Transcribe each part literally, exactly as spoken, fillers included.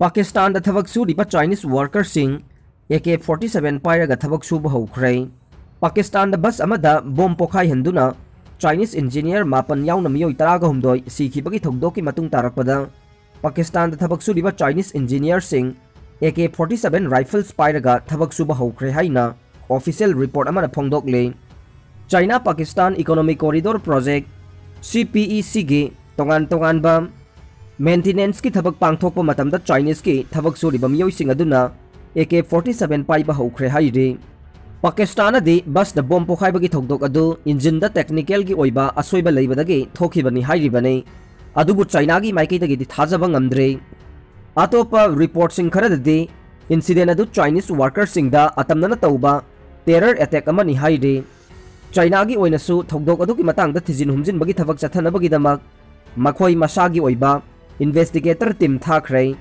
ꯄꯥꯀꯤꯁꯇꯥꯟꯗ ꯊꯕꯛ ꯁꯨꯔꯤꯕ Chinese workerꯁꯤꯡ AK forty seven ꯄꯥꯏꯔꯒ ꯊꯕꯛ ꯁꯨꯕ ꯍꯧꯈ꯭ꯔꯦ꯫ ꯄꯥꯀꯤꯁꯇꯥꯟꯗ ꯕꯁ ꯑꯃꯗ ꯕꯣꯝ ꯄꯣꯈꯥꯏꯍꯟꯗꯨꯅ Chinese engineer ꯃꯥꯄꯟ ꯌꯥꯎꯅ ꯃꯤꯑꯣꯏ ꯇꯔꯥꯒ ꯍꯨꯝꯗꯣꯏ ꯁꯤꯈꯤꯕꯒꯤ ꯊꯧꯗꯣꯛꯀꯤ ꯃꯇꯨꯡ ꯇꯥꯔꯛꯄꯗ, ꯄꯥꯀꯤꯁꯇꯥꯟꯗ ꯊꯕꯛ ꯁꯨꯔꯤꯕ Chinese engineerꯁꯤꯡ AK forty seven rifles ꯄꯥꯏꯔꯒ ꯊꯕꯛ ꯁꯨꯕ ꯍꯧꯈ꯭ꯔꯦ ꯍꯥꯏꯅ official report ꯑꯃꯅ ꯐꯣꯡꯗꯣꯛꯂꯤ꯫ China Pakistan Economic Corridor Project, CPECꯒꯤ ꯇꯣꯉꯥꯟ ꯇꯣꯉꯥꯟꯕ maintenanceꯀꯤ ꯊꯕꯛ ꯄꯥꯡꯊꯣꯛꯄ ꯃꯇꯝꯗ Chineseꯀꯤ ꯊꯕꯛ ꯁꯨꯔꯤꯕ ꯃꯤꯑꯣꯏꯁꯤꯡ ꯑꯗꯨꯅ AK forty seven ꯄꯥꯏꯕ ꯍꯧꯈ꯭ꯔꯦ ꯍꯥꯏꯔꯤ꯫ ꯄꯥꯀꯤꯁꯇꯥꯟꯅꯗꯤ ꯕꯁꯇ ꯕꯣꯝ ꯄꯣꯈꯥꯏꯕꯒꯤ ꯊꯧꯗꯣꯛ ꯑꯗꯨ engineꯗ technicalꯒꯤ ꯑꯣꯏꯕ ꯑꯁꯣꯏꯕ ꯂꯩꯕꯗꯒꯤ ꯊꯣꯛꯈꯤꯕꯅꯤ ꯍꯥꯏꯔꯤꯕꯅꯤ꯫ ꯑꯗꯨꯕꯨ Chinaꯒꯤ ꯃꯥꯏꯀꯩꯗꯒꯤꯗꯤ ꯊꯥꯖꯕ ꯉꯝꯗ꯭ꯔꯤ꯫ ꯑꯇꯣꯞꯄ reportꯁꯤꯡ ꯈꯔꯗꯗꯤ incident ꯑꯗꯨ Chinese workerꯁꯤꯡꯗ ꯑꯇꯝꯅꯅ ꯇꯧꯕ terror attack ꯑꯃꯅꯤ ꯍꯥꯏꯔꯤ꯫ Chinaꯒꯤ ꯑꯣꯏꯅꯁꯨ ꯊꯧꯗꯣꯛ ꯑꯗꯨꯒꯤ ꯃꯇꯥꯡꯗ ꯊꯤꯖꯤꯟ ꯍꯨꯝꯖꯤꯟꯕꯒꯤ ꯊꯕꯛ ꯆꯠꯊꯅꯕꯒꯤꯗꯃꯛ ꯃꯈꯣꯏ ꯃꯁꯥꯒꯤ ꯑꯣꯏꯕ investigator team ꯊꯥꯈ꯭ꯔꯦ꯫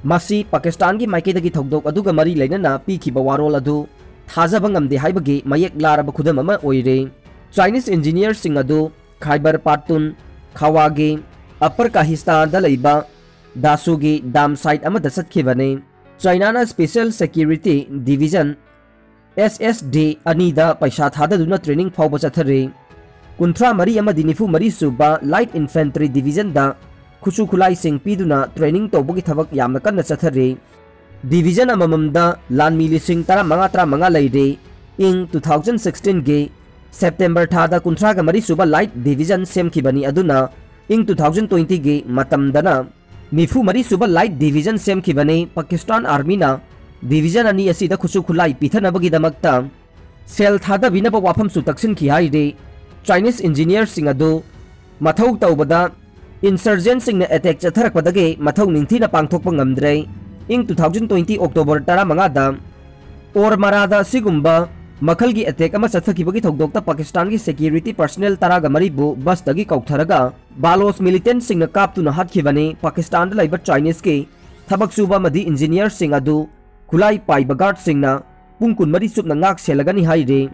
ꯃꯁꯤ ꯄꯥꯀꯤꯁꯇꯥꯟꯒꯤ ꯃꯥꯏꯀꯩꯗꯒꯤ ꯊꯧꯗꯣꯛ ꯑꯗꯨꯒ ꯃꯔꯤ ꯂꯩꯅꯅ ꯄꯤꯈꯤꯕ ꯋꯥꯔꯣꯜ ꯑꯗꯨ ꯊꯥꯖꯕ ꯉꯝꯗꯦ ꯍꯥꯏꯕꯒꯤ ꯃꯌꯦꯛ ꯂꯥꯔꯕ ꯈꯨꯗꯝ ꯑꯃ ꯑꯣꯏꯔꯦ꯫ Chinese engineerꯁꯤꯡ ꯑꯗꯨ Khyber Pakhtunkhwaꯒꯤ Upper Kahistan ꯗ ꯂꯩꯕ ꯗꯥꯁꯨꯒꯤ dam site ꯑꯃꯗ ꯆꯠꯈꯤꯕꯅꯤ꯫ Chinaꯅ Special Security Division, SSD, ꯑꯅꯤꯗ ꯄꯩꯁꯥ ꯊꯥꯗꯗꯨꯅ training ꯐꯥꯎꯕ ꯆꯠꯊꯔꯤ꯫ ꯀꯨꯟꯊ꯭ꯔꯥ ꯃꯔꯤ ꯑꯃꯗꯤ ꯅꯤꯐꯨ ꯃꯔꯤ ꯁꯨꯕ Light Infantry Divisionꯗ ꯈꯨꯠꯁꯨ ꯈꯨꯠꯂꯥꯏꯁꯤꯡ ꯄꯤꯗꯨꯅ training ꯇꯧꯕꯒꯤ ꯊꯕꯛ ꯌꯥꯝꯅ ꯀꯟꯅ ꯆꯠꯊꯔꯤ꯫ Division ꯑꯃꯃꯝꯗ ꯂꯥꯟꯃꯤ ꯂꯤꯁꯤꯡ ꯇꯔꯥꯃꯉꯥ ꯇꯔꯥꯃꯉꯥ ꯂꯩꯔꯤ꯫ ꯏꯪ two thousand sixteenꯒꯤ September ꯊꯥꯗ ꯀꯨꯟꯊ꯭ꯔꯥꯒ ꯃꯔꯤ ꯁꯨꯕ Light Division ꯁꯦꯝꯈꯤꯕꯅꯤ, ꯑꯗꯨꯅ ꯏꯪ two thousand twentyꯒꯤ ꯃꯇꯝꯗꯅ ꯅꯤꯐꯨ ꯃꯔꯤ ꯁꯨꯕ Light Division ꯁꯦꯝꯈꯤꯕꯅꯤ꯫ ꯄꯥꯀꯤꯁꯇꯥꯟ Armyꯅ division ꯑꯅꯤ ꯑꯁꯤꯗ ꯈꯨꯠꯁꯨ ꯈꯨꯠꯂꯥꯏ ꯄꯤꯊꯅꯕꯒꯤꯗꯃꯛꯇ ꯁꯦꯜ ꯊꯥꯗꯕꯤꯅꯕ ꯋꯥꯐꯝꯁꯨ ꯇꯛꯁꯤꯟꯈꯤ ꯍꯥꯏꯔꯤ꯫ Chinese engineerꯁꯤꯡ ꯑꯗꯨ ꯃꯊꯧ ꯇꯧꯕꯗ insurgentꯁꯤꯡꯅ attack ꯆꯠꯊꯔꯛꯄꯗꯒꯤ ꯃꯊꯧ ꯅꯤꯡꯊꯤꯅ ꯄꯥꯡꯊꯣꯛꯄ ꯉꯝꯗ꯭ꯔꯦ꯫ ꯏꯪ two thousand twenty October ꯇꯔꯥꯃꯉꯥꯗ ꯑꯣꯔꯃꯥꯔꯥꯗ ꯑꯁꯤꯒꯨꯝꯕ ꯃꯈꯜꯒꯤ attack ꯑꯃ ꯆꯠꯊꯈꯤꯕꯒꯤ ꯊꯧꯗꯣꯛꯇ ꯄꯥꯀꯤꯁꯇꯥꯟꯒꯤ security personnel ꯇꯔꯥꯒ ꯃꯔꯤꯕꯨ ꯕꯁꯇꯒꯤ ꯀꯧꯊꯔꯒ ꯕꯥꯂꯣꯆ militantꯁꯤꯡꯅ ꯀꯥꯞꯇꯨꯅ ꯍꯥꯠꯈꯤꯕꯅꯤ꯫ ꯄꯥꯀꯤꯁꯇꯥꯟꯗ ꯂꯩꯕ Chineseꯀꯤ ꯊꯕꯛ ꯁꯨꯕ ꯑꯃꯗꯤ engineerꯁꯤꯡ ꯑꯗꯨ ꯈꯨꯠꯂꯥꯏ ꯄꯥꯏꯕ guardꯁꯤꯡꯅ ꯄꯨꯡ ꯀꯨꯟꯃꯔꯤ ꯆꯨꯞꯅ ꯉꯥꯛ ꯁꯦꯜꯂꯒꯅꯤ ꯍꯥꯏꯔꯤ꯫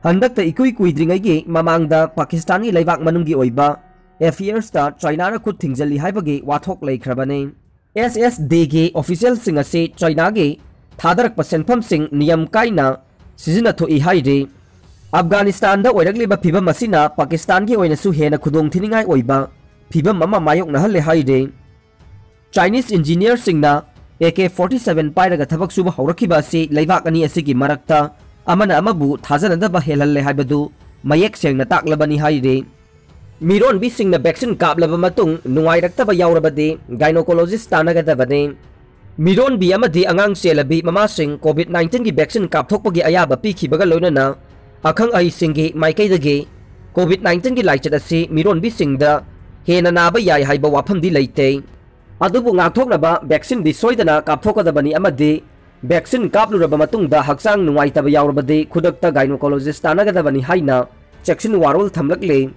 ꯍꯟꯗꯛꯇ ꯏꯀꯨꯏ ꯀꯨꯏꯗ꯭ꯔꯤꯉꯩꯒꯤ ꯃꯃꯥꯡꯗ ꯄꯥꯀꯤꯁꯇꯥꯟꯒꯤ ꯂꯩꯕꯥꯛ ꯃꯅꯨꯡꯒꯤ ꯑꯣꯏꯕ affairsꯇ Chinaꯅ ꯈꯨꯠ ꯊꯤꯡꯖꯤꯜꯂꯤ ꯍꯥꯏꯕꯒꯤ ꯋꯥꯊꯣꯛ ꯂꯩꯈ꯭ꯔꯕꯅꯤ꯫ ꯑꯦꯁ ꯑꯦꯁ ꯗꯤꯒꯤ ꯑꯣꯐꯤꯁꯤꯌꯦꯜꯁꯤꯡ ꯑꯁꯤ ꯆꯥꯏꯅꯥꯒꯤ ꯊꯥꯗꯔꯛꯄ ꯁꯦꯟꯐꯝꯁꯤꯡ ꯅꯤꯌꯝ ꯀꯥꯏꯅ ꯁꯤꯖꯤꯟꯅꯊꯣꯛꯏ ꯍꯥꯏꯔꯤ꯫ ꯑꯐꯒꯥꯅꯤꯁꯇꯥꯟꯗ ꯑꯣꯏꯔꯛꯂꯤꯕ ꯐꯤꯕꯝ ꯑꯁꯤꯅ ꯄꯥꯀꯤꯁꯇꯥꯟꯒꯤ ꯑꯣꯏꯅꯁꯨ ꯍꯦꯟꯅ ꯈꯨꯗꯣꯡꯊꯤꯅꯤꯡꯉꯥꯏ ꯑꯣꯏꯕ ꯐꯤꯕꯝ ꯑꯃ ꯃꯥꯌꯣꯛꯅꯍꯜꯂꯦ ꯍꯥꯏꯔꯤ꯫ ꯆꯥꯏꯅꯤꯁ ꯏꯟꯖꯤꯅꯤꯌꯔꯁꯤꯡꯅ ꯑꯦ ꯀꯦ ꯐꯣꯔꯇꯤ ꯁꯚꯦꯟ ꯄꯥꯏꯔꯒ ꯊꯕꯛ ꯁꯨꯕ ꯍꯧꯔꯛꯈꯤꯕ ꯑꯁꯤ ꯂꯩꯕꯥꯛ ꯑꯅꯤ ꯑꯁꯤꯒꯤ ꯃꯔꯛꯇ ꯑꯃꯅ ꯑꯃꯕꯨ ꯊꯥꯖꯅꯗꯕ ꯍꯦꯜꯍꯜꯂꯦ ꯍꯥꯏꯕꯗꯨ ꯃꯌꯦꯛ ꯁꯦꯡꯅ ꯇꯥꯛꯂꯕꯅꯤ ꯍꯥꯏꯔꯤ꯫ ꯃꯤꯔꯣꯟꯕꯤꯁꯤꯡꯅ ꯚꯦꯛꯁꯤꯟ ꯀꯥꯞꯂꯕ ꯃꯇꯨꯡ ꯅꯨꯡꯉꯥꯏꯔꯛꯇꯕ ꯌꯥꯎꯔꯕꯗꯤ ꯒꯥꯏꯅꯣꯀꯣꯂꯣꯖꯤꯁ ꯇꯥꯟꯅꯒꯗꯕꯅꯤ꯫ ꯃꯤꯔꯣꯟꯕꯤ ꯑꯃꯗꯤ ꯑꯉꯥꯡ ꯆꯦꯜꯂꯕꯤ ꯃꯃꯥꯁꯤꯡ ꯀꯣꯚꯤꯗ ꯅꯥꯏꯟꯇꯤꯟꯒꯤ ꯚꯦꯛꯁꯤꯟ ꯀꯥꯞꯊꯣꯛꯄꯒꯤ ꯑꯌꯥꯕ ꯄꯤꯈꯤꯕꯒ ꯂꯣꯏꯅꯅ ꯑꯈꯪ ꯑꯍꯩꯁꯤꯡꯒꯤ ꯃꯥꯏꯀꯩꯗꯒꯤ ꯀꯣꯚꯤꯗ ꯅꯥꯏꯟꯇꯤꯟꯒꯤ ꯂꯥꯏꯆꯠ ꯑꯁꯤ ꯃꯤꯔꯣꯟꯕꯤꯁꯤꯡꯗ ꯍꯦꯟꯅ ꯅꯥꯕ ꯌꯥꯏ ꯍꯥꯏꯕ ꯋꯥꯐꯝꯗꯤ ꯂꯩꯇꯦ꯫ ꯑꯗꯨꯕꯨ ꯉꯥꯛꯊꯣꯛꯅꯕ ꯚꯦꯛꯁꯤꯟꯗꯤ ꯁꯣꯏꯗꯅ ꯀꯥꯞꯊꯣꯛꯀꯗꯕꯅꯤ ꯑꯃꯗꯤ ꯚꯦꯛꯁꯤꯟ ꯀꯥꯞꯂꯨꯔꯕ ꯃꯇꯨꯡꯗ ꯍꯛꯆꯥꯡ ꯅꯨꯡꯉꯥꯏꯇꯕ ꯌꯥꯎꯔꯕꯗꯤ ꯈꯨꯗꯛꯇ ꯒꯥꯏꯅꯣꯀꯣꯂꯣꯖꯤꯁ ꯇꯥꯟꯅꯒꯗꯕꯅꯤ ꯍꯥꯏꯅ ꯆꯦꯛꯁꯤꯟ ꯋꯥꯔꯣꯜ ꯊꯝꯂꯛꯂꯤ꯫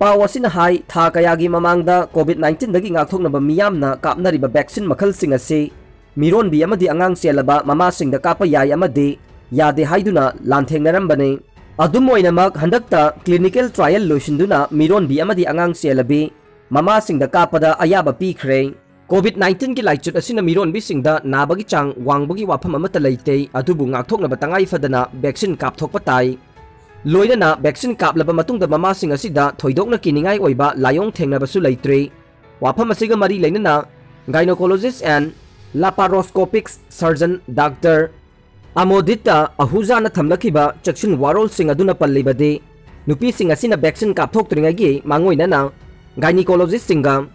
ꯄꯥꯎ ꯑꯁꯤꯅ ꯍꯥꯏ, ꯊꯥ ꯀꯌꯥꯒꯤ ꯃꯃꯥꯡꯗ ꯀꯣꯚꯤꯗ ꯅꯥꯏꯟꯇꯤꯟꯗꯒꯤ ꯉꯥꯛꯊꯣꯛꯅꯕ ꯃꯤꯌꯥꯝꯅ ꯀꯥꯞꯅꯔꯤꯕ ꯚꯦꯛꯁꯤꯟ ꯃꯈꯜꯁꯤꯡ ꯑꯁꯤ ꯃꯤꯔꯣꯟꯕꯤ ꯑꯃꯗꯤ ꯑꯉꯥꯡ ꯆꯦꯜꯂꯕ ꯃꯃꯥꯁꯤꯡꯗ ꯀꯥꯞꯄ ꯌꯥꯏ ꯑꯃꯗꯤ ꯌꯥꯗꯦ ꯍꯥꯏꯗꯨꯅ ꯂꯥꯟꯊꯦꯡꯅꯔꯝꯕꯅꯤ꯫ ꯑꯗꯨꯝ ꯑꯣꯏꯅꯃꯛ, ꯍꯟꯗꯛꯇ ꯀ꯭ꯂꯤꯅꯤꯀꯦꯜ ꯇ꯭ꯔꯥꯌꯦꯜ ꯂꯣꯏꯁꯤꯟꯗꯨꯅ ꯃꯤꯔꯣꯟꯕꯤ ꯑꯃꯗꯤ ꯑꯉꯥꯡ ꯆꯦꯜꯂꯕꯤ ꯃꯃꯥꯁꯤꯡꯗ ꯀꯥꯞꯄꯗ ꯑꯌꯥꯕ ꯄꯤꯈ꯭ꯔꯦ꯫ ꯀꯣꯚꯤꯗ ꯅꯥꯏꯟꯇꯤꯟꯒꯤ ꯂꯥꯏꯆꯠ ꯑꯁꯤꯅ ꯃꯤꯔꯣꯟꯕꯤꯁꯤꯡꯗ ꯅꯥꯕꯒꯤ ꯆꯥꯡ ꯋꯥꯡꯕꯒꯤ ꯋꯥꯐꯝ ꯑꯃꯠꯇ ꯂꯩꯇꯦ, ꯑꯗꯨꯕꯨ ꯉꯥꯛꯊꯣꯛꯅꯕ ꯇꯉꯥꯏ ꯐꯗꯅ ꯚꯦꯛꯁꯤꯟ ꯀꯥꯞꯊꯣꯛꯄ ꯇꯥꯏ꯫ ꯂꯣꯏꯅꯅ ꯚꯦꯛꯁꯤꯟ ꯀꯥꯞꯂꯕ ꯃꯇꯨꯡꯗ ꯃꯃꯥꯁꯤꯡ ꯑꯁꯤꯗ ꯊꯣꯏꯗꯣꯛꯅ ꯀꯤꯅꯤꯡꯉꯥꯏ ꯑꯣꯏꯕ ꯂꯥꯏꯑꯣꯡ ꯊꯦꯡꯅꯕꯁꯨ ꯂꯩꯇ꯭ꯔꯤ꯫ ꯋꯥꯐꯝ ꯑꯁꯤꯒ ꯃꯔꯤ ꯂꯩꯅꯅ Gynecologist and Laparoscopic Surgeon Doctor ꯑꯃꯣꯗꯤꯇꯥ ꯑꯍꯨꯖꯥꯅ ꯊꯝꯂꯛꯈꯤꯕ ꯆꯦꯛꯁꯤꯟ ꯋꯥꯔꯣꯜꯁꯤꯡ ꯑꯗꯨꯅ ꯄꯜꯂꯤꯕꯗꯤ, ꯅꯨꯄꯤꯁꯤꯡ ꯑꯁꯤꯅ ꯚꯦꯛꯁꯤꯟ ꯀꯥꯞꯊꯣꯛꯇ꯭ꯔꯤꯉꯩꯒꯤ ꯃꯥꯡꯑꯣꯏꯅꯅ ꯒꯥꯏꯅꯤꯀꯣꯂꯣꯖꯤꯁꯁꯤꯡꯒ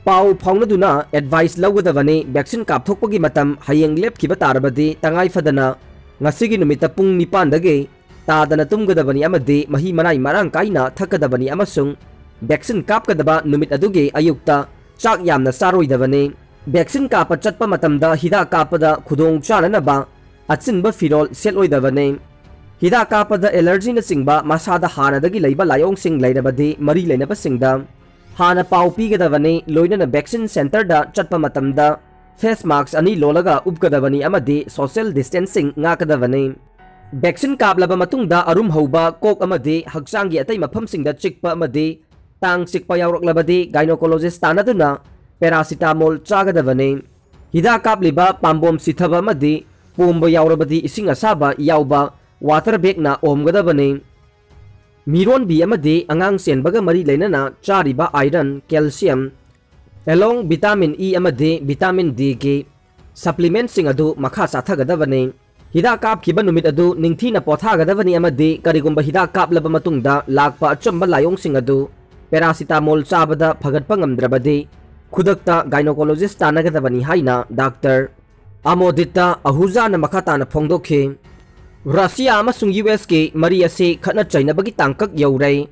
ꯄꯥꯎ ꯐꯥꯎꯅꯗꯨꯅ ꯑꯦꯗꯚꯥꯏꯁ ꯂꯧꯒꯗꯕꯅꯤ꯫ ꯚꯦꯛꯁꯤꯟ ꯀꯥꯞꯊꯣꯛꯄꯒꯤ ꯃꯇꯝ ꯍꯌꯦꯡ ꯂꯦꯞꯈꯤꯕ ꯇꯥꯔꯕꯗꯤ, ꯇꯉꯥꯏ ꯐꯗꯅ ꯉꯁꯤꯒꯤ ꯅꯨꯃꯤꯠꯇ ꯄꯨꯡ ꯅꯤꯄꯥꯟꯗꯒꯤ ꯇꯥꯗꯅ ꯇꯨꯝꯒꯗꯕꯅꯤ ꯑꯃꯗꯤ ꯃꯍꯤ ꯃꯅꯥꯏ ꯃꯔꯥꯡ ꯀꯥꯏꯅ ꯊꯛꯀꯗꯕꯅꯤ ꯑꯃꯁꯨꯡ ꯚꯦꯛꯁꯤꯟ ꯀꯥꯞꯀꯗꯕ ꯅꯨꯃꯤꯠ ꯑꯗꯨꯒꯤ ꯑꯌꯨꯛꯇ ꯆꯥꯛ ꯌꯥꯝꯅ ꯆꯥꯔꯣꯏꯗꯕꯅꯤ꯫ ꯚꯦꯛꯁꯤꯟ ꯀꯥꯞꯄ ꯆꯠꯄ ꯃꯇꯝꯗ ꯍꯤꯗꯥꯛ ꯀꯥꯞꯄꯗ ꯈꯨꯗꯣꯡ ꯆꯥꯅꯅꯕ ꯑꯆꯤꯟꯕ ꯐꯤꯔꯣꯜ ꯁꯦꯠꯂꯣꯏꯗꯕꯅꯤ꯫ ꯍꯤꯗꯥꯛ ꯀꯥꯞꯄꯗ ꯑꯦꯂꯔꯖꯤꯅꯆꯤꯡꯕ ꯃꯁꯥꯗ ꯍꯥꯟꯅꯗꯒꯤ ꯂꯩꯕ ꯂꯥꯏꯑꯣꯡꯁꯤꯡ ꯂꯩꯔꯕꯗꯤ ꯃꯔꯤ ꯂꯩꯅꯕꯁꯤꯡꯗ ꯍꯥꯟꯅ ꯄꯥꯎ ꯄꯤꯒꯗꯕꯅꯤ꯫ ꯂꯣꯏꯅꯅ ꯚꯦꯛꯁꯤꯟ ꯁꯦꯟꯇꯔꯗ ꯆꯠꯄ ꯃꯇꯝꯗ ꯐꯦꯁ ꯃꯥꯛꯁ ꯑꯅꯤ ꯂꯣꯜꯂꯒ ꯎꯞꯀꯗꯕꯅꯤ ꯑꯃꯗꯤ ꯁꯣꯁꯤꯌꯦꯜ ꯗꯤꯁꯇꯦꯟꯁꯤꯡ ꯉꯥꯛꯀꯗꯕꯅꯤ꯫ ꯚꯦꯛꯁꯤꯟ ꯀꯥꯞꯂꯕ ꯃꯇꯨꯡꯗ ꯑꯔꯨꯝ ꯍꯧꯕ, ꯀꯣꯛ ꯑꯃꯗꯤ ꯍꯛꯆꯥꯡꯒꯤ ꯑꯇꯩ ꯃꯐꯝꯁꯤꯡꯗ ꯆꯤꯛꯄ ꯑꯃꯗꯤ ꯇꯥꯡ ꯆꯤꯛꯄ ꯌꯥꯎꯔꯛꯂꯕꯗꯤ ꯒꯥꯏꯅꯣꯀꯣꯂꯣꯖꯤꯁ ꯇꯥꯟꯅꯗꯨꯅ paracetamol ꯆꯥꯒꯗꯕꯅꯤ꯫ ꯍꯤꯗꯥꯛ ꯀꯥꯞꯂꯤꯕ ꯄꯥꯝꯕꯣꯝ ꯁꯤꯊꯕ ꯑꯃꯗꯤ ꯄꯣꯝꯕ ꯌꯥꯎꯔꯕꯗꯤ ꯏꯁꯤꯡ ꯑꯁꯥꯕ ꯌꯥꯎꯕ water bagꯅ ꯑꯣꯝꯒꯗꯕꯅꯤ꯫ ꯃꯤꯔꯣꯟꯕꯤ ꯑꯃꯗꯤ ꯑꯉꯥꯡ ꯆꯦꯟꯕꯒ ꯃꯔꯤ ꯂꯩꯅꯅ ꯆꯥꯔꯤꯕ iron, calcium, along vitamin E ꯑꯃꯗꯤ vitamin Dꯒꯤ supplementꯁꯤꯡ ꯑꯗꯨ ꯃꯈꯥ ꯆꯥꯊꯒꯗꯕꯅꯤ꯫ ꯍꯤꯗꯥꯛ ꯀꯥꯞꯈꯤꯕ ꯅꯨꯃꯤꯠ ꯑꯗꯨ ꯅꯤꯡꯊꯤꯅ ꯄꯣꯊꯥꯒꯗꯕꯅꯤ ꯑꯃꯗꯤ ꯀꯔꯤꯒꯨꯝꯕ ꯍꯤꯗꯥꯛ ꯀꯥꯞꯂꯕ ꯃꯇꯨꯡꯗ ꯂꯥꯛꯄ ꯑꯆꯝꯕ ꯂꯥꯏꯑꯣꯡꯁꯤꯡ ꯑꯗꯨ paracetamol ꯆꯥꯕꯗ ꯐꯒꯠꯄ ꯉꯝꯗ꯭ꯔꯕꯗꯤ ꯈꯨꯗꯛꯇ gynecologist ꯇꯥꯟꯅꯒꯗꯕꯅꯤ ꯍꯥꯏꯅ ꯗꯥꯛꯇꯔ ꯑꯃꯣꯗꯤꯇꯥ ꯑꯍꯨꯖꯥꯅ ꯃꯈꯥ ꯇꯥꯅ ꯐꯣꯡꯗꯣꯛꯈꯤ꯫ ꯔꯁꯤꯌꯥ ꯑꯃꯁꯨꯡ ꯌꯨ ꯑꯦꯁꯀꯤ ꯃꯔꯤ ꯑꯁꯤ ꯈꯠꯅ ꯆꯩꯅꯕꯒꯤ ꯇꯥꯡꯀꯛ ꯌꯧꯔꯦ꯫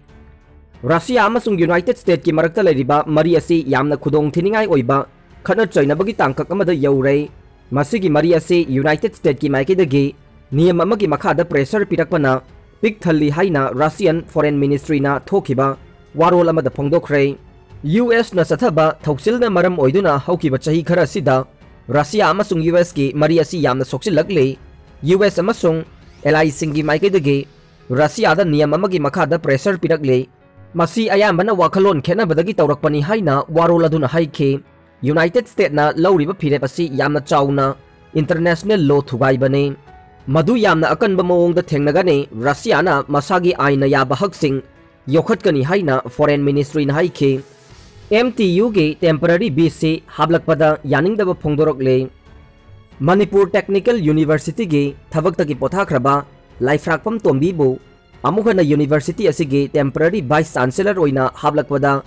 ꯔꯁꯤꯌꯥ ꯑꯃꯁꯨꯡ ꯌꯨꯅꯥꯏꯇꯦꯗ ꯁ꯭ꯇꯦꯠꯀꯤ ꯃꯔꯛꯇ ꯂꯩꯔꯤꯕ ꯃꯔꯤ ꯑꯁꯤ ꯌꯥꯝꯅ ꯈꯨꯗꯣꯡꯊꯤꯅꯤꯡꯉꯥꯏ ꯑꯣꯏꯕ ꯈꯠꯅ ꯆꯩꯅꯕꯒꯤ ꯇꯥꯡꯀꯛ ꯑꯃꯗ ꯌꯧꯔꯦ꯫ ꯃꯁꯤꯒꯤ ꯃꯔꯤ ꯑꯁꯤ ꯌꯨꯅꯥꯏꯇꯦꯗ ꯁ꯭ꯇꯦꯠꯀꯤ ꯃꯥꯏꯀꯩꯗꯒꯤ ꯅꯤꯌꯝ ꯑꯃꯒꯤ ꯃꯈꯥꯗ pressure ꯄꯤꯔꯛꯄꯅ ꯄꯤꯛ ꯊꯜꯂꯤ ꯍꯥꯏꯅ Russian Foreign Ministryꯅ ꯊꯣꯛꯈꯤꯕ ꯋꯥꯔꯣꯜ ꯑꯃꯗ ꯐꯣꯡꯗꯣꯛꯈ꯭ꯔꯦ꯫ ꯌꯨ ꯑꯦꯁꯅ ꯆꯠꯊꯕ ꯊꯧꯁꯤꯜꯅ ꯃꯔꯝ ꯑꯣꯏꯗꯨꯅ ꯍꯧꯈꯤꯕ ꯆꯍꯤ ꯈꯔ ꯑꯁꯤꯗ ꯔꯁꯤꯌꯥ ꯑꯃꯁꯨꯡ ꯌꯨ ꯑꯦꯁꯀꯤ ꯃꯔꯤ ꯑꯁꯤ ꯌꯥꯝꯅ ꯁꯣꯛꯆꯤꯜꯂꯛꯂꯤ꯫ ꯌꯨ ꯑꯦꯁ ꯑꯃꯁꯨꯡ allyꯁꯤꯡꯒꯤ ꯃꯥꯏꯀꯩꯗꯒꯤ ꯔꯁꯤꯌꯥꯗ ꯅꯤꯌꯝ ꯑꯃꯒꯤ ꯃꯈꯥꯗ pressure ꯄꯤꯔꯛꯂꯤ꯫ ꯃꯁꯤ ꯑꯌꯥꯝꯕꯅ ꯋꯥꯈꯜꯂꯣꯟ ꯈꯦꯠꯅꯕꯗꯒꯤ ꯇꯧꯔꯛꯄꯅꯤ ꯍꯥꯏꯅ ꯋꯥꯔꯣꯜ ꯑꯗꯨꯅ ꯍꯥꯏꯈꯤ꯫ ꯌꯨꯅꯥꯏꯇꯦꯗ ꯁ꯭ꯇꯦꯠꯅ ꯂꯧꯔꯤꯕ ꯐꯤꯔꯦꯞ ꯑꯁꯤ ꯌꯥꯝꯅ ꯆꯥꯎꯅ international law ꯊꯨꯒꯥꯏꯕꯅꯤ꯫ ꯃꯗꯨ ꯌꯥꯝꯅ ꯑꯀꯟꯕ ꯃꯑꯣꯡꯗ ꯊꯦꯡꯅꯒꯅꯤ꯫ ꯔꯁꯤꯌꯥꯅ ꯃꯁꯥꯒꯤ ꯑꯥꯏꯟꯅ ꯌꯥꯕ ꯍꯛꯁꯤꯡ ꯌꯣꯛꯈꯠꯀꯅꯤ ꯍꯥꯏꯅ Foreign Ministryꯅ ꯍꯥꯏꯈꯤ꯫ ꯑꯦꯝ ꯇꯤ ꯌꯨꯒꯤ temporary ꯚꯤ ꯁꯤ ꯍꯥꯞꯂꯛꯄꯗ ꯌꯥꯅꯤꯡꯗꯕ ꯐꯣꯡꯗꯣꯔꯛꯂꯤ꯫ ꯃꯅꯤꯄꯨꯔ Technical Universityꯒꯤ ꯊꯕꯛꯇꯒꯤ ꯄꯣꯊꯥꯈ꯭ꯔꯕ ꯂꯥꯏꯐ꯭ꯔꯥꯛꯄꯝ ꯇꯣꯝꯕꯤꯕꯨ ꯑꯃꯨꯛ ꯍꯟꯅ university ꯑꯁꯤꯒꯤ temporary vice chancellor ꯑꯣꯏꯅ ꯍꯥꯞꯂꯛꯄꯗ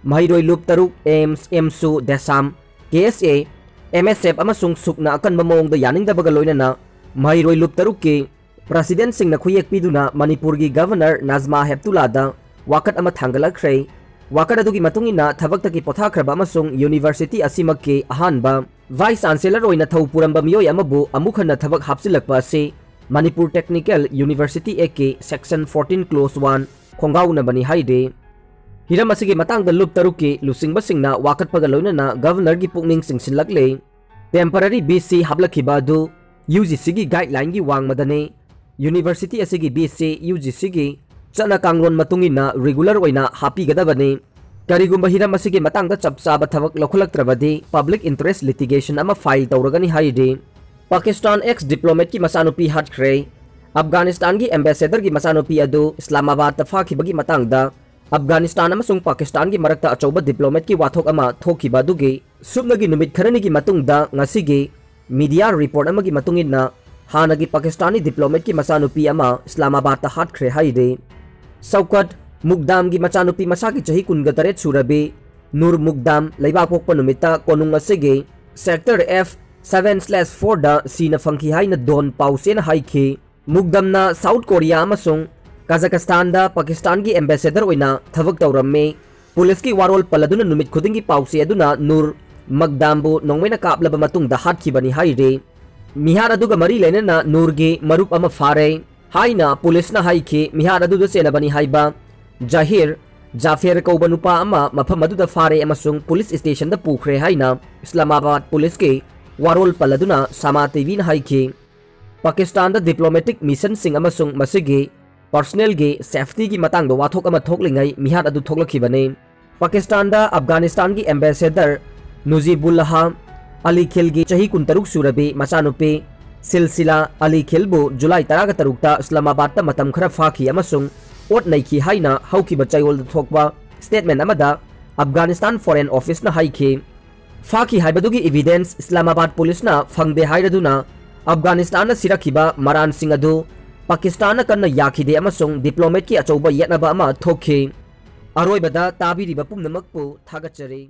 ꯃꯍꯩꯔꯣꯏ ꯂꯨꯞ ꯇꯔꯨꯛ, ꯑꯦꯝꯁ, ꯑꯦꯝꯁꯨ, ꯗꯦꯁꯥꯝ, ꯀꯦ ꯑꯦꯁ ꯑꯦ, ꯑꯦꯝ ꯑꯦꯁ ꯑꯦꯐ ꯑꯃꯁꯨꯡ ꯁꯨꯛꯅ ꯑꯀꯟꯕ ꯃꯑꯣꯡꯗ ꯌꯥꯅꯤꯡꯗꯕꯒ ꯂꯣꯏꯅꯅ ꯃꯍꯩꯔꯣꯏ ꯂꯨꯞ ꯇꯔꯨꯛꯀꯤ presidentꯁꯤꯡꯅ ꯈꯨꯌꯦꯛ ꯄꯤꯗꯨꯅ ꯃꯅꯤꯄꯨꯔꯒꯤ governor ꯅꯖꯃꯥ ꯍꯦꯞꯇꯨꯂꯥꯗ ꯋꯥꯀꯠ ꯑꯃ ꯊꯥꯡꯒꯠꯂꯛꯈ꯭ꯔꯦ꯫ ꯋꯥꯀꯠ ꯑꯗꯨꯒꯤ ꯃꯇꯨꯡ ꯏꯟꯅ ꯊꯕꯛꯇꯒꯤ ꯄꯣꯊꯥꯈ꯭ꯔꯕ ꯑꯃꯁꯨꯡ university ꯑꯁꯤꯃꯛꯀꯤ ꯑꯍꯥꯟꯕ vice chancellor ꯑꯣꯏꯅ ꯊꯧ ꯄꯨꯔꯝꯕ ꯃꯤꯑꯣꯏ ꯑꯃꯕꯨ ꯑꯃꯨꯛ ꯍꯟꯅ ꯊꯕꯛ ꯍꯥꯞꯆꯤꯜꯂꯛꯄ ꯑꯁꯤ Manipur Technical University Actꯀꯤ section fourteen clause one ꯈꯣꯡꯒꯥꯎꯅꯕꯅꯤ ꯍꯥꯏꯔꯤ꯫ ꯍꯤꯔꯝ ꯑꯁꯤꯒꯤ ꯃꯇꯥꯡꯗ ꯂꯨꯞ ꯇꯔꯨꯛꯀꯤ ꯂꯨꯆꯤꯡꯕꯁꯤꯡꯅ ꯋꯥꯀꯠꯄꯒ ꯂꯣꯏꯅꯅ governorꯒꯤ ꯄꯨꯛꯅꯤꯡ ꯆꯤꯡꯁꯤꯜꯂꯛꯂꯦ꯫ Temporary ꯚꯤ ꯁꯤ ꯍꯥꯞꯂꯛꯈꯤꯕ ꯑꯗꯨ ꯌꯨ ꯖꯤ ꯁꯤꯒꯤ guidelineꯒꯤ ꯋꯥꯡꯃꯗꯅꯤ꯫ University ꯑꯁꯤꯒꯤ ꯚꯤ ꯁꯤ ꯌꯨ ꯖꯤ ꯁꯤꯒꯤ ꯆꯠꯅ ꯀꯥꯡꯂꯣꯟ ꯃꯇꯨꯡ ꯏꯟꯅ regular ꯑꯣꯏꯅ ꯍꯥꯞꯄꯤꯒꯗꯕꯅꯤ꯫ ꯀꯔꯤꯒꯨꯝꯕ ꯍꯤꯔꯝ ꯑꯁꯤꯒꯤ ꯃꯇꯥꯡꯗ ꯆꯞ ꯆꯥꯕ ꯊꯕꯛ ꯂꯧꯈꯠꯂꯛꯇ꯭ꯔꯕꯗꯤ public interest litigation ꯑꯃ file ꯇꯧꯔꯒꯅꯤ ꯍꯥꯏꯔꯤ꯫ ꯄꯥꯀꯤꯁꯇꯥꯟ ex diplomatꯀꯤ ꯃꯆꯥꯅꯨꯄꯤ ꯍꯥꯠꯈ꯭ꯔꯦ꯫ ꯑꯐꯒꯥꯅꯤꯁꯇꯥꯟꯒꯤ ambassadorꯒꯤ ꯃꯆꯥꯅꯨꯄꯤ ꯑꯗꯨ ꯏꯁꯂꯥꯃꯥꯕꯥꯗꯇ ꯐꯥꯈꯤꯕꯒꯤ ꯃꯇꯥꯡꯗ ꯑꯐꯒꯥꯅꯤꯁꯇꯥꯟ ꯑꯃꯁꯨꯡ ꯄꯥꯀꯤꯁꯇꯥꯟꯒꯤ ꯃꯔꯛꯇ ꯑꯆꯧꯕ diplomatꯀꯤ ꯋꯥꯊꯣꯛ ꯑꯃ ꯊꯣꯛꯈꯤꯕ ꯑꯗꯨꯒꯤ ꯁꯨꯞꯅꯒꯤ ꯅꯨꯃꯤꯠ ꯈꯔꯅꯤꯒꯤ ꯃꯇꯨꯡꯗ ꯉꯁꯤꯒꯤ media report ꯑꯃꯒꯤ ꯃꯇꯨꯡ ꯏꯟꯅ ꯍꯥꯟꯅꯒꯤ ꯄꯥꯀꯤꯁꯇꯥꯅꯤ diplomatꯀꯤ ꯃꯆꯥꯅꯨꯄꯤ ꯑꯃ ꯏꯁꯂꯥꯃꯥꯕꯥꯗꯇ ꯍꯥꯠꯈ꯭ꯔꯦ ꯍꯥꯏꯔꯤ꯫ ꯁꯧꯀꯠ ꯃꯨꯛꯗꯥꯝꯒꯤ ꯃꯆꯥꯅꯨꯄꯤ ꯃꯁꯥꯒꯤ ꯆꯍꯤ ꯀꯨꯟꯒ ꯇꯔꯦꯠ ꯁꯨꯔꯕꯤ ꯅꯨꯔ ꯃꯨꯛꯗꯥꯝ ꯂꯩꯕꯥꯛ ꯄꯣꯛꯄ ꯅꯨꯃꯤꯠꯇ ꯀꯣꯅꯨꯡ ꯑꯁꯤꯒꯤ sector F seven slash fourꯗ ꯁꯤꯅ ꯐꯪꯈꯤ ꯍꯥꯏꯅ ꯗꯣꯟ ꯄꯥꯎꯆꯦꯅ ꯍꯥꯏꯈꯤ꯫ ꯃꯨꯛꯗꯝꯅ ꯁꯥꯎꯠ ꯀꯣꯔꯤꯌꯥ ꯑꯃꯁꯨꯡ ꯀꯥꯖꯥꯀꯁꯇꯥꯟꯗ ꯄꯥꯀꯤꯁꯇꯥꯟꯒꯤ ambassador ꯑꯣꯏꯅ ꯊꯕꯛ ꯇꯧꯔꯝꯃꯤ꯫ ꯄꯨꯂꯤꯁꯀꯤ ꯋꯥꯔꯣꯜ ꯄꯜꯂꯗꯨꯅ ꯅꯨꯃꯤꯠ ꯈꯨꯗꯤꯡꯒꯤ ꯄꯥꯎꯆꯦ ꯑꯗꯨꯅ ꯅꯨꯔ ꯃꯛꯗꯥꯝꯕꯨ ꯅꯣꯡꯃꯩꯅ ꯀꯥꯞꯂꯕ ꯃꯇꯨꯡꯗ ꯍꯥꯠꯈꯤꯕꯅꯤ ꯍꯥꯏꯔꯤ꯫ ꯃꯤꯍꯥꯠ ꯑꯗꯨꯒ ꯃꯔꯤ ꯂꯩꯅꯅ ꯅꯨꯔꯒꯤ ꯃꯔꯨꯞ ꯑꯃ ꯐꯥꯔꯦ ꯍꯥꯏꯅ ꯄꯨꯂꯤꯁꯅ ꯍꯥꯏꯈꯤ꯫ ꯃꯤꯍꯥꯠ ꯑꯗꯨꯗ ꯆꯦꯟꯅꯕꯅꯤ ꯍꯥꯏꯕ ꯖꯍꯤꯔ ꯖꯥꯐꯦꯔ ꯀꯧꯕ ꯅꯨꯄꯥ ꯑꯃ ꯃꯐꯝ ꯑꯗꯨꯗ ꯐꯥꯔꯦ ꯑꯃꯁꯨꯡ ꯄꯨꯂꯤꯁ stationꯗ ꯄꯨꯈ꯭ꯔꯦ ꯍꯥꯏꯅ ꯏꯁꯂꯥꯃꯥꯕꯥꯗ ꯄꯨꯂꯤꯁꯀꯤ ꯋꯥꯔꯣꯜ ꯄꯜꯂꯗꯨꯅ ꯁꯃꯥ TVꯅ ꯍꯥꯏꯈꯤ꯫ ꯄꯥꯀꯤꯁꯇꯥꯟꯗ diplomatic missionꯁꯤꯡ ꯑꯃꯁꯨꯡ ꯃꯁꯤꯒꯤ personnelꯒꯤ safetyꯒꯤ ꯃꯇꯥꯡꯗ ꯋꯥꯊꯣꯛ ꯑꯃ ꯊꯣꯛꯂꯤꯉꯩ ꯃꯤꯍꯥꯠ ꯑꯗꯨ ꯊꯣꯛꯂꯛꯈꯤꯕꯅꯤ꯫ ꯄꯥꯀꯤꯁꯇꯥꯟꯗ ꯑꯐꯒꯥꯅꯤꯁꯇꯥꯟꯒꯤ ambassador ꯅꯨꯖꯤꯕꯨꯜꯂꯥꯍ ꯑꯂꯤ ꯈꯤꯜꯒꯤ ꯆꯍꯤ ꯀꯨꯟꯇꯔꯨꯛ ꯁꯨꯔꯕꯤ ꯃꯆꯥꯅꯨꯄꯤ ꯁꯤꯜꯁꯤꯂꯥ ꯑꯂꯤ ꯈꯤꯜꯕꯨ ꯖꯨꯂꯥꯏ ꯇꯔꯥꯒ ꯇꯔꯨꯛꯇ ꯏꯁꯂꯥꯃꯥꯕꯥꯗꯇ ꯃꯇꯝ ꯈꯔ ꯐꯥꯈꯤ ꯑꯃꯁꯨꯡ ꯑꯣꯠ ꯅꯩꯈꯤ ꯍꯥꯏꯅ ꯍꯧꯈꯤꯕ ꯆꯌꯣꯜꯗ ꯊꯣꯛꯄ statement ꯑꯃꯗ ꯑꯐꯒꯥꯅꯤꯁꯇꯥꯟ Foreign Officeꯅ ꯍꯥꯏꯈꯤ꯫ ꯐꯥꯈꯤ ꯍꯥꯏꯕꯗꯨꯒꯤ evidence ꯏꯁꯂꯥꯃꯥꯕꯥꯗ ꯄꯨꯂꯤꯁꯅ ꯐꯪꯗꯦ ꯍꯥꯏꯔꯗꯨꯅ ꯑꯐꯒꯥꯅꯤꯁꯇꯥꯟꯗ ꯁꯤꯔꯛꯈꯤꯕ ꯃꯔꯥꯟꯁꯤꯡ ꯑꯗꯨ ꯄꯥꯀꯤꯁꯇꯥꯟꯅ ꯀꯟꯅ ꯌꯥꯈꯤꯗꯦ ꯑꯃꯁꯨꯡ diplomatꯀꯤ ꯑꯆꯧꯕ ꯌꯦꯠꯅꯕ ꯑꯃ ꯊꯣꯛꯈꯤ꯫ ꯑꯔꯣꯏꯕꯗ ꯇꯥꯕꯤꯔꯤꯕ ꯄꯨꯝꯅꯃꯛꯄꯨ ꯊꯥꯒꯠꯆꯔꯤ꯫